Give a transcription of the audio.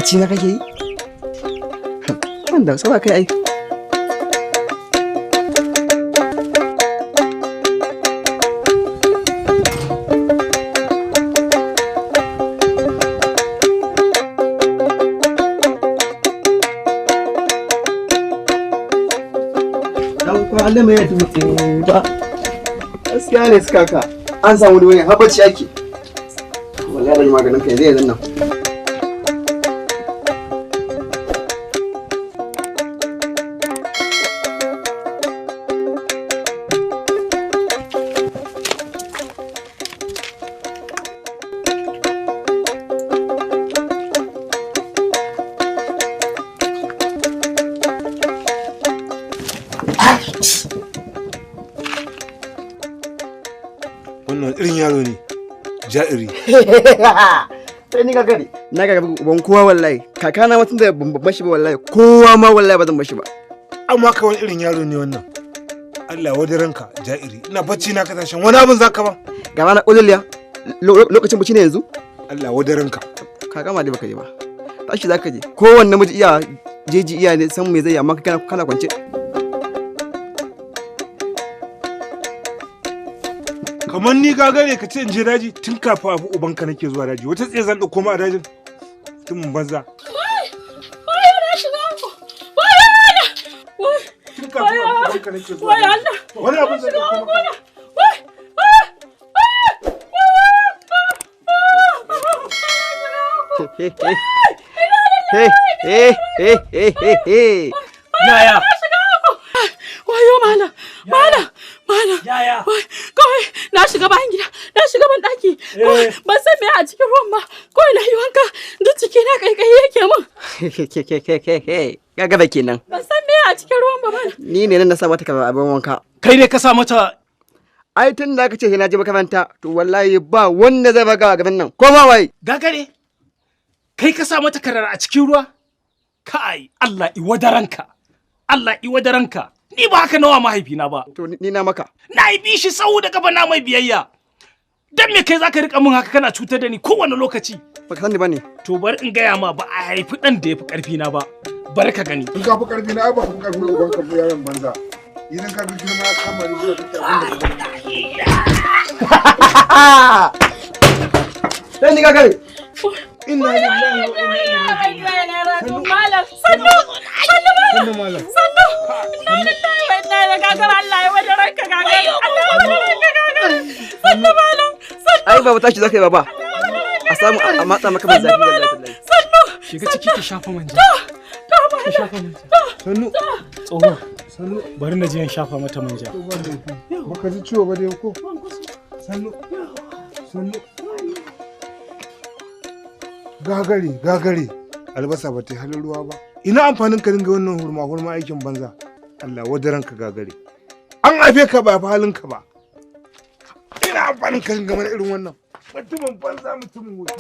Bacci na kake yi? Wanda sawa kai ai. Dan kwale mai dutse ba. Gaskiya ne suka ka. An samu wani har bacci ake. Wallahi da maganin kai zai zanna. Wannan irin yaro ne ja'iri. Sai ni gagare. Na ga uban kowa wallahi. Kakana ma tunda ban bashi ba wallahi. Kowa ma wallahi ba zan bashi ba. Amma ka wani irin yaro ne wannan? Allah wadaranka ja'iri. Ina bacci na kasashen wani abin zaka ba. Ga rana ƙuliliya. Lokacin bacci ne yanzu? Allah wadaranka. Ka gama dai baka je ba. Tashi zaka je. Kowanne namiji iya jeji iya ne san me zai yi amma kana kana kwance. Kamar ni gagare ka ce in je daji tun kafin abu ubanka nake zuwa daji. Wata tsaye zan ɗauko ma a dajin. Mutumin banza. Tun kafin abu ubanka nake zuwa daji. Wani abin zan ɗauko maka. Yaya? Wayo malam, malam, malam. Yaya? Kawai na shiga bayan gida, na shiga ban daki. Ban san me a cikin ruwan ba. Kawai na yi wanka, duk ciki na kaikayi yake min. Kaga da kenan. Ban san me a cikin ruwan ba malam. Ni ne nan na sa mata kamar abin wanka. Kai ne ka sa mata? Ai tun da aka ce na je makaranta, to wallahi ba wanda zai baga a gaban nan. Ko ma waye? Gagare? Kai ka sa mata karar a cikin ruwa? Kai, Allah iwadaranka. Allah iwadaranka. Ni ba haka nawa mahaifina ba. To ni na maka. Na yi bishi sau da kafa na mai biyayya. Dan me kai zaka rika mun haka kana cutar da ni kowane lokaci? Baka sani bane. To bari in gaya ma ba a haifi dan da yafi karfi na ba. Bari ka gani. In ka fi karfi na ai ba ka fi karfin ubanka ba yaron banza. Idan ka fi girma ya kama ni zuwa kake abin da ka Sai ni gagare. Inna lillahi wa inna ilaihi raji'un. Malam, sannu, sannu malam, malam. Sannu. Inna lillahi wa inna ilaihi gagara Allah ya wadaranka gagara. Allah ya wadaranka gagara. Sannu malam, sannu. Ai baba tashi zaka yi baba. A samu a matsa maka mai zafi wallahi tallahi. Sannu. Shiga ciki ki shafa manja. To Ki shafa manja. Sannu. Tsoho. Sannu. Bari na je in shafa mata manja. Baka ji ciwo ba dai ko? Sannu. Sannu. Gagare, gagare. Albasa ba ta yi halin ruwa ba. Ina amfanin ka dinga wannan hurma hurma aikin banza. Allah wadaranka gagare. An haife ka ba fa halinka ba. Ina amfanin ka dinga mana irin wannan. Mutumin banza mutumin wofi.